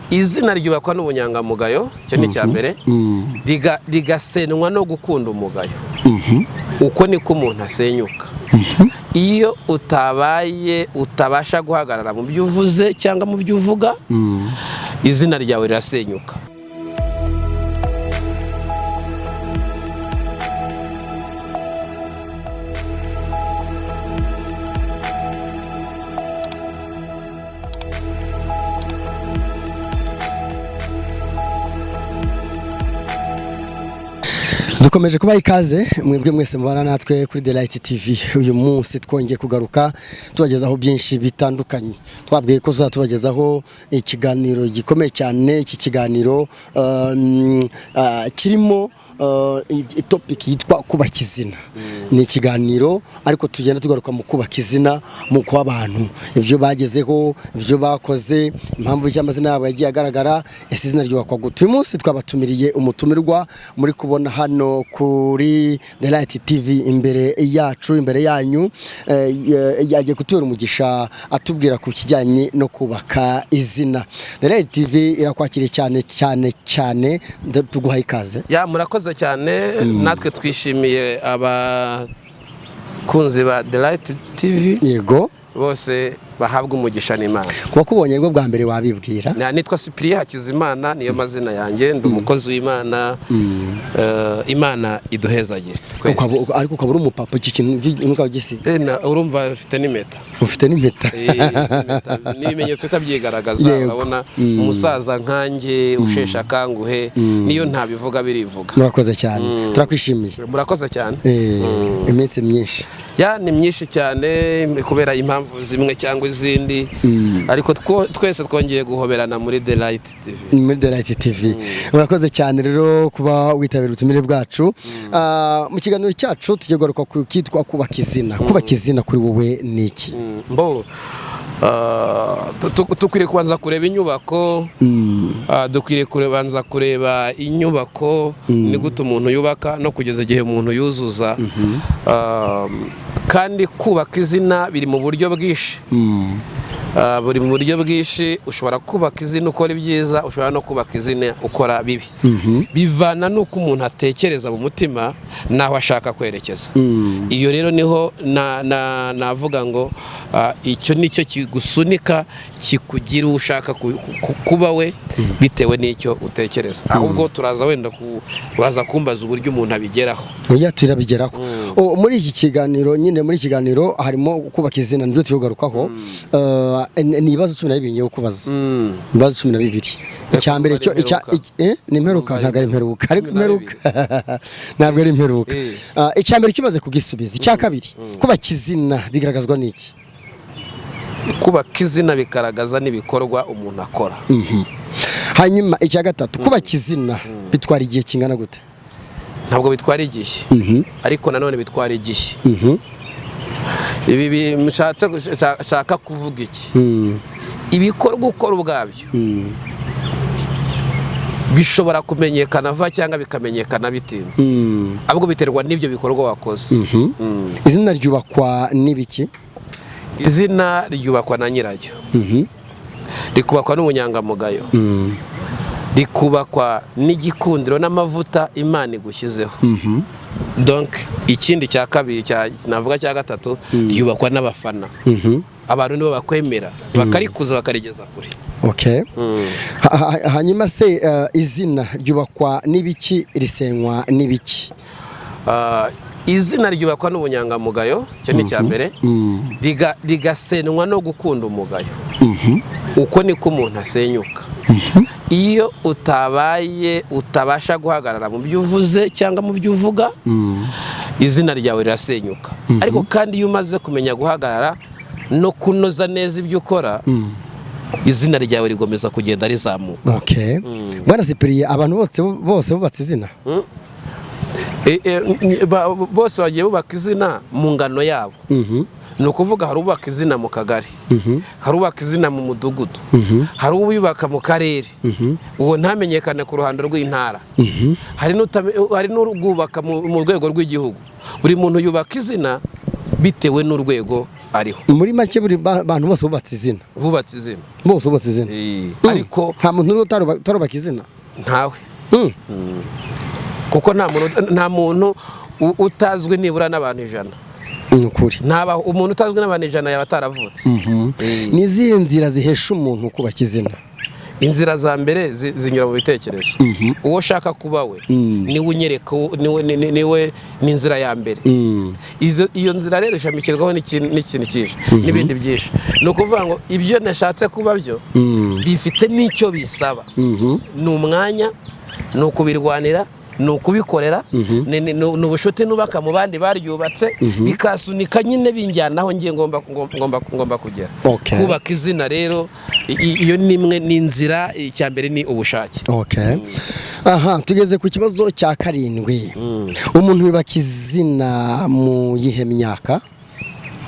Izina ryubakwa n'ubunyangamugayo, icyo ni icya mbere, rigasenwa no gukunda umugayo. Uko niko umuntu asenyuka. Iyo utabaye, utabasha guhagarara mu byo uvuze cyangwa mu byo uvuga, izina ryawe rirasenyuka. Dukomeje kubaha ikaze mwebwe mwese mubana natwe kuri The Light TV. Uyu munsi twongeye kugaruka tubagezaho byinshi bitandukanye. Twabwiye ko tuzaba tubagezaho ikiganiro gikomeye cyane. Iki kiganiro kirimo topic yitwa kubaka izina. Ni ikiganiro ariko tugenda tugaruka mu kubaka izina, mu kuba abantu, ibyo bagezeho, ibyo bakoze, impamvu y'amazina yabo yagiye agaragara, ese izina ryubakwa gute? Uyu munsi twabatumiriye umutumirwa muri kubona hano kuri The Light TV imbere yacu, imbere yanyu, yagiye kutubera umugisha atubwira ku kijyanye no kubaka izina. The Light TV irakwakiriye cyane cyane cyane, tuguha ikaze. Ya, murakoze cyane. Natwe twishimiye abakunzi ba The Light TV bose bahabwa umugisha n'Imana. Kuba kubonye rwo bwa mbere wabibwira? Nitwa Cyprien Hakizimana, niyo mazina yanjye, ndi umukozi w'Imana. Imana iduhezagire twese. Ariko ukaba uri umupapa, iki kintu ntukaba ugisiga. Urumva ufite n'impeta. Ufite n'impeta. Impeta n'ibimenyetso bitabyigaragaza. Urabona umusaza nkanjye usheshe akanguhe, niyo ntabivuga birivuga. Murakoze cyane, turakwishimiye. Murakoze cyane. Iminsi myinshi. Ya, ni myinshi cyane kubera impamvu zimwe cyangwa izindi, ariko twese twongeye guhoberana muri The Light TV. Muri The Light TV. Murakoze cyane rero kuba witabira ubutumire bwacu. Mu kiganiro cyacu tugiye kugaruka ku kitwa kubaka izina. Kubaka izina kuri wowe ni iki? Mbo dukwiriye kubanza kureba inyubako. Dukwiriye kubanza kureba inyubako, ni gute umuntu yubaka no kugeza igihe umuntu yuzuza. Kandi kubaka izina biri mu buryo bwinshi. Buri mu buryo bwinshi. Ushobora kubaka izina ukora ibyiza, ushobora no kubaka izina ukora bibi. Bivana n'uko umuntu atekereza mu mutima n'aho ashaka kwerekeza. Iyo rero niho navuga ngo icyo nicyo kigusunika, kikugira uwo ushaka kuba we, bitewe n'icyo utekereza. Ahubwo turaza wenda uraza kumbaza uburyo umuntu abigeraho. Oya, turabigeraho. Muri iki kiganiro nyine, muri iki kiganiro harimo kubaka izina, nibyo tugarukaho. Ni ibibazo 12 ngiye kukubaza. Ibibazo 12. Icya mbere cyo icya ni imperuka, ntabwo ari imperuka, ariko imperuka ntabwo ari imperuka. Icya mbere kimaze kugisubiza. Icya kabiri, kubaka izina bigaragazwa n'iki? Kubaka izina bigaragaza n'ibikorwa umuntu akora. Hanyuma icya gatatu, kubaka izina bitwara igihe kingana gute? Ntabwo bitwara igihe, ariko nanone bitwara igihe. Ibi mushatse shaka kuvuga iki? Ibikorwa ukora ubwabyo bishobora kumenyekana vuba cyangwa bikamenyekana bitinze, ahubwo biterwa n'ibyo bikorwa wakoze. Izina ryubakwa n'ibiki? Izina ryubakwa na nyiraryo, rikubakwa n'ubunyangamugayo, rikubakwa n'igikundiro n'amavuta Imana igushyizeho. Donc ikindi cya kabiri, navuga cya gatatu, ryubakwa n'abafana. Abantu nibo bakwemera, bakarikuza, bakarigeza kure. Okay. Hanyuma se izina ryubakwa n'ibiki, risenywa n'ibiki? Izina ryubakwa n'ubunyangamugayo, icyo ni icya mbere, rigasenwa no gukunda umugayo. Uko niko umuntu asenyuka. Iyo utabaye, utabasha guhagarara mu byo uvuze cyangwa mu byo uvuga, izina ryawe rirasenyuka. Ariko kandi iyo umaze kumenya guhagarara no kunoza neza ibyo ukora, izina ryawe rigomeza kugenda rizamuka. Okay. Bwana Cyprien, abantu bose bose bubatse izina? Bose bagiye bubaka izina mu ngano yabo. Ni ukuvuga hari ubaka izina mu kagari, hari ubaka izina mu mudugudu, hari uwubaka mu karere, uwo ntamenyekane ku ruhando rw'intara, hari n'urwubaka mu rwego rw'igihugu. Buri muntu yubaka izina bitewe n'urwego ariho. Muri make, buri bantu bose bubatse izina. Bubatse izina. Bose bubatse izina. Ariko Nta muntu uriho utarubaka izina. Ntawe, kuko nta muntu utazwi nibura n'abantu 100. Ni ukuri. Ntaba umuntu utazwi n'abantu 100 yaba ataravutse. Ni izihe nzira zihesha umuntu kubaka izina? Inzira za mbere zinyura mu bitekerezo. Uwo ushaka kuba we niwe unyereka, niwe ni inzira ya mbere. Iyo nzira rero ishamikirwaho n'ikintu cyinshi n'ibindi byinshi. Ni ukuvuga ngo ibyo nashatse kuba byo bifite n'icyo bisaba: ni umwanya, ni ukubirwanira, ni ukubikorera, ni ubushuti nubaka mu bandi baryubatse, bikasunika nyine binjyana aho ngiye ngomba kugera. Kubaka izina rero, iyo ni imwe, ni inzira. Icya mbere ni ubushake. Okay. Aha tugeze ku kibazo cya karindwi. Umuntu yubaka izina mu yihe myaka?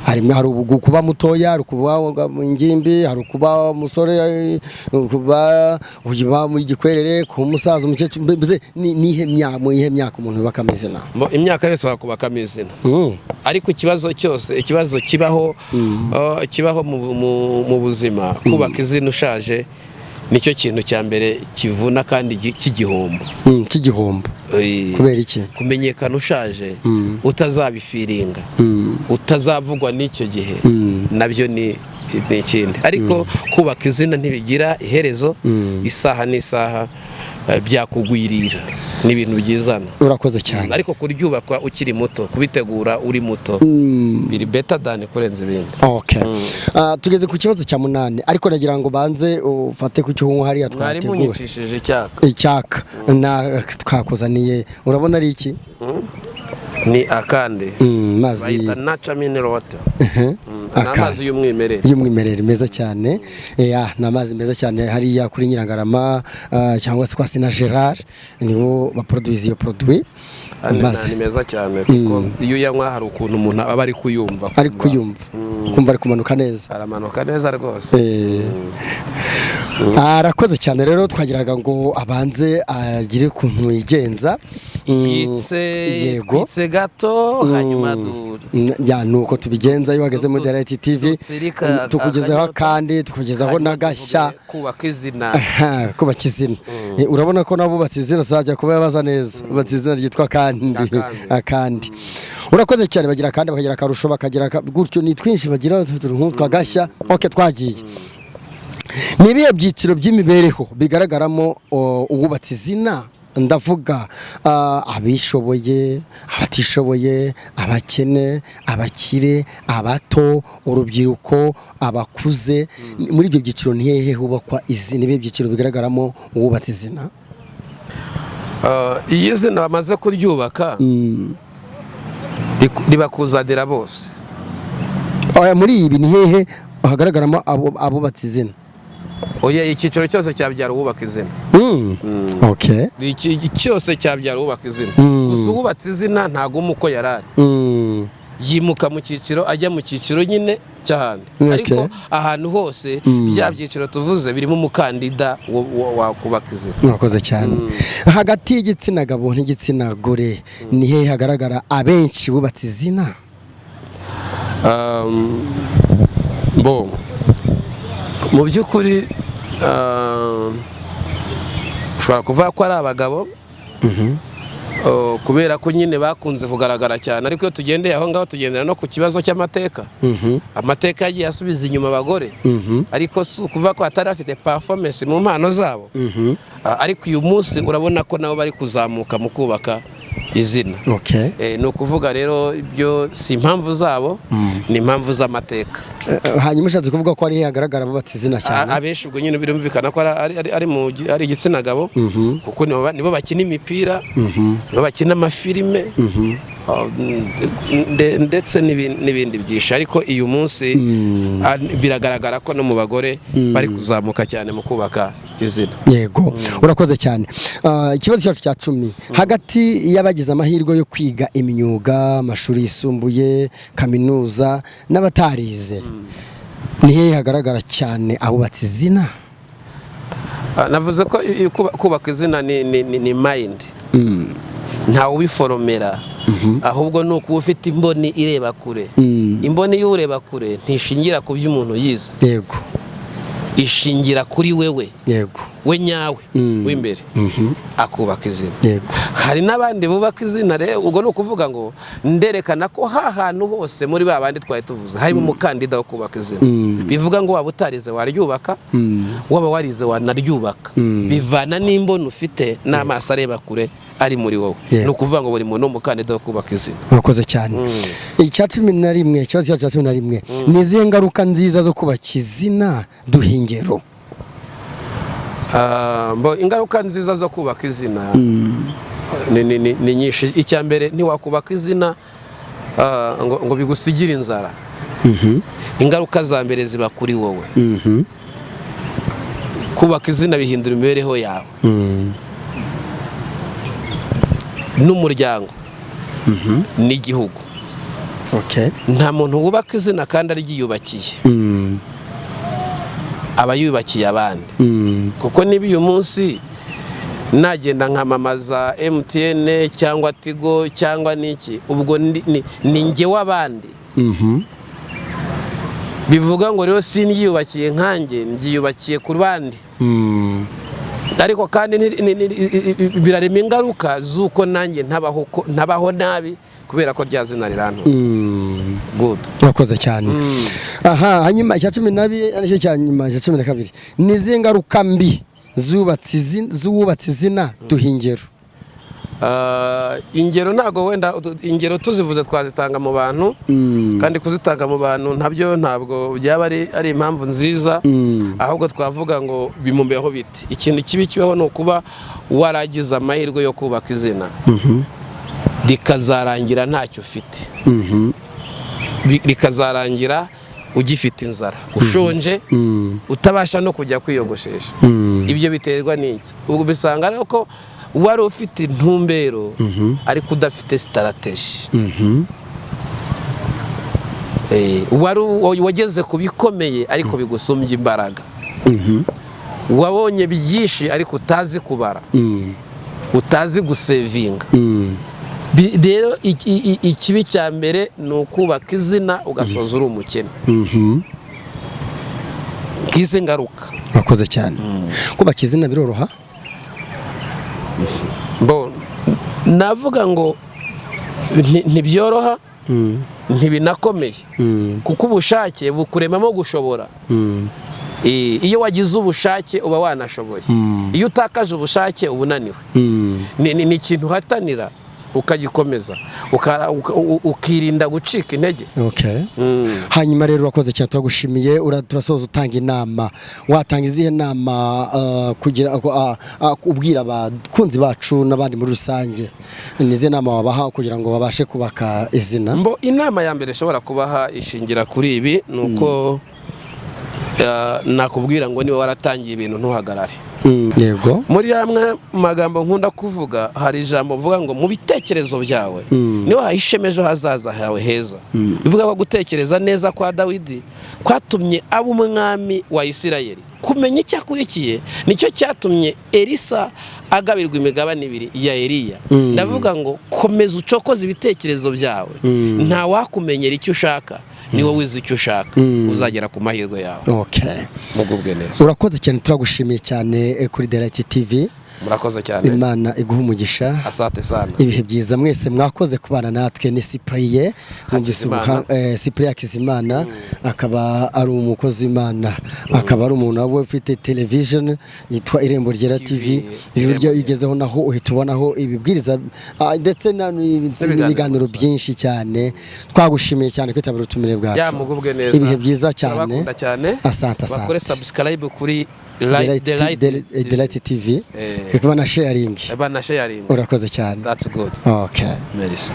Harimo, hari kuba mutoya, hari kuba ingimbi, hari kuba umusore, kuba uba mu gikwerere, kuba umusaza, umukecuru. Mbese ni iyihe myaka, mu yihe myaka umuntu yubakamo izina? Imyaka yose wakubakamo izina. Ariko ikibazo cyose, ikibazo kibaho mu buzima, kubaka izina ushaje nicyo kintu cya mbere kivuna kandi cy'igihombo. Cy'igihombo. Kubera iki? Kumenyekana ushaje, utazabifiringa, utazavugwa n'icyo gihe, nabyo ni ikindi. Ariko kubaka izina ntibigira iherezo, isaha n'isaha byakugwirira, ni ibintu byizana. Urakoze cyane. Ariko kuryubakwa ukiri muto, kubitegura uri muto, biri better than kurenza ibindi. Okay. Ah, tugeze ku kibazo cya munani, ariko nagira ngo banze ufate ku cyo unywa hariya Mwari twateguye. munyicishije icyaka. Icyaka na twakuzaniye, urabona ari iki? Ni akandi. Mazi. Bayita natural mineral water. Ni Akandi. amazi y'umwimerere. Y'umwimerere meza cyane. Ni amazi meza cyane hariya kuri Nyirangarama, cyangwa se kwa Sina Gerard, nibo baproduise iyo produit. Amazi Ni meza cyane kuko iyo uyanywa hari ukuntu umuntu aba ari kuyumva. Ari kuyumva, kumva ari kumanuka neza. Aramanuka neza rwose. Arakoze cyane rero, twagiraga ngo abanze agire ukuntu yigenza. Twitse. Yego. Twitse gato, hanyuma Ya, nuko tubigenza iyo wageze muri Direct TV. Dutsirika Tukugezaho akanyota. kandi tukugezaho Hanyuma n'agashya. tuvuge kubaka izina. Aha, kubaka izina. Urabona ko nabo bubatse izina, tuzajya kuba baza neza, bubatse izina ryitwa kandi. Akandi. Akandi. Urakoze cyane. Bagira kandi bakagira akarusho, bakagira gutyo, ni twinshi bagira utuntu nk'utwa gashya. Ok, twagiye. Ni ibihe byiciro by'imibereho bigaragaramo uwubatse izina? Ndavuga abishoboye, abatishoboye, abakene, abakire, abato, urubyiruko, abakuze. Muri ibyo byiciro ni hehe hubakwa izina? Ibihe byiciro bigaragaramo uwubatse izina? Iyo izina bamaze kuryubaka, ribakuzanira bose. Oya, muri ibi ni hehe hagaragaramo abubatse izina? Oya, icyiciro cyose cyabyara uwubaka izina. Okay. Iki cyose cyabyara uwubaka izina. Gusa uwubatse izina ntaguma uko yari ari. Yimuka mu cyiciro ajya mu cyiciro nyine cy'ahandi. Ariko ahantu hose bya byiciro tuvuze birimo umukandida wakubaka izina. Murakoze cyane. Hagati y'igitsina gabo n'igitsina gore, ni hehe hagaragara abenshi bubatse izina? Bo mu by'ukuri, ushobora kuvuga ko ari abagabo, kubera ko nyine bakunze kugaragara cyane. Ariko iyo tugendeye aho ngaho, tugendera no ku kibazo cy'amateka. Amateka yagiye asubiza inyuma abagore, ariko si ukuvuga ko batari bafite performance mu mpano zabo. Ariko uyu munsi urabona ko nabo bari kuzamuka mu kubaka izina. Ni ukuvuga rero ibyo si impamvu zabo, ni impamvu z'amateka. Hanyuma ushatse kuvuga ko ari hehe hagaragara bubatse izina cyane? Abenshi ubwo nyine birumvikana ko ari igitsina gabo, kuko nibo bakina imipira, nibo bakina amafilime, ndetse n'ibindi byinshi. Ariko uyu munsi biragaragara ko no mu bagore bari kuzamuka cyane mu kubaka izina. Yego, urakoze cyane. Ikibazo cyacu cya 10: hagati y'abagize amahirwe yo kwiga imyuga, amashuri yisumbuye, kaminuza n'abatarize, ni hehe hagaragara cyane abubatse izina? Navuze ko kubaka izina ni mind, ntawe ubiforomera. Ahubwo ni ukuba ufite imboni ireba kure. Imboni y'ureba kure ntishingira ku byo umuntu yize, ishingira kuri wewe, we nyawe w'imbere, akubaka izina. Hari n'abandi bubaka izina rero. Ubwo ni ukuvuga ngo nderekana ko ha hantu hose muri ba bandi twari tuvuze harimo umukandida wo kubaka izina. Bivuga ngo waba utarize waryubaka, waba warize wanaryubaka, bivana n'imboni ufite n'amaso areba kure ari muri wowe. Ni ukuvuga ngo buri muntu ni umukandida wo kubaka izina. Murakoze cyane. Icya 11, ikibazo cyacu cya 11: ni izihe ngaruka nziza zo kubaka izina? Duha ingero. Ah, ingaruka nziza zo kubaka izina ni nyinshi. Icya mbere, ntiwakubaka izina ngo bigusigire inzara. Ingaruka za mbere ziba kuri wowe. Kubaka izina bihindura imibereho yawe n'umuryango n'igihugu. Nta muntu wubaka izina kandi aryiyubakiye, aba yubakiye abandi. Kuko niba uyu munsi nagenda nkamamaza MTN cyangwa Tigo cyangwa n'iki, ubwo ni njye w'abandi. Bivuga ngo rero sindyiyubakiye nkanjye, mbyiyubakiye ku bandi. Ariko kandi birarema ingaruka z'uko nanjye ntabaho nabi kubera ko rya zina rirantura. Good. Urakoze cyane. Aha hanyuma icya 12, aricyo cya nyuma, icya 12: ni izihe ngaruka mbi z'uwubatse izina? Duha ingero. Ingero ntabwo wenda ingero tuzivuze twazitanga mu bantu, kandi kuzitanga mu bantu ntabyo ntabwo byaba ari impamvu nziza. Ahubwo twavuga ngo bimumbeho bite. Ikintu kibi kibaho ni ukuba waragize amahirwe yo kubaka izina, rikazarangira ntacyo ufite, rikazarangira ugifite inzara, ushonje, utabasha no kujya kwiyogoshesha. Ibyo biterwa n'iki? Ubwo bisanga rero ko wari ufite intumbero ariko udafite strategy. Wari wageze ku bikomeye ariko bigusumbya imbaraga. Wabonye byinshi ariko utazi kubara, utazi gusevinga. Rero ikibi cya mbere ni ukubaka izina ugasoza uri umukene. Ngize ngaruka. Urakoze cyane. Kubaka izina biroroha? Bo, navuga ngo ntibyoroha, ntibinakomeye, kuko ubushake bukuremamo gushobora. Iyo wagize ubushake uba wanashoboye. Iyo utakaje ubushake uba unaniwe. Ni ikintu uhatanira, ukagikomeza, ukirinda gucika intege. Hanyuma rero urakoze cyane, turagushimiye. Turasoza utanga inama. Watanga izihe nama kugira ubwira abakunzi bacu n'abandi muri rusange? Ni izihe nama wabaha kugira ngo babashe kubaka izina? Mbo inama ya mbere ishobora kubaha ishingira kuri ibi: ni uko nakubwira ngo niba waratangiye ibintu ntuhagarare. Muri amwe magambo nkunda kuvuga, hari ijambo mvuga ngo mu bitekerezo byawe niho hahishemo ejo hazaza hawe heza. Bivuga ko gutekereza neza kwa Dawidi kwatumye aba umwami wa Isirayeli. Kumenya icyo akurikiye nicyo cyatumye Elisa agabirwa imigabane ibiri ya Eliya. Ndavuga ngo komeza ucokoze ibitekerezo byawe. Nta wakumenyera icyo ushaka, ni wowe uzi icyo ushaka. Uzagera ku mahirwe yawe. Mugubwe neza. Urakoze cyane, turagushimiye cyane kuri The Light TV. Murakoze cyane. Imana iguha umugisha. Asante sana. Ibihe byiza mwese, mwakoze kubana natwe. Ni Cyprien mwumvise. Hakizimana. Cyprien Hakizimana, akaba ari umukozi w'Imana, akaba ari umuntu waba ufite television yitwa Irembo Ryera TV, TV. Ibi buryo Irembo. ugezeho naho uhita ubonaho ibibwiriza ndetse n'ibiganiro byinshi cyane. Twagushimiye cyane kwitabira ubutumire bwacu. Ya, mugubwe neza. Ibihe byiza cyane. Turabakunda cyane. Asante, asante. Bakore subscribe kuri The The Light. The Light TV. Bana sharing. Bana sharing. Urakoze cyane. That's good. Okay. Merci.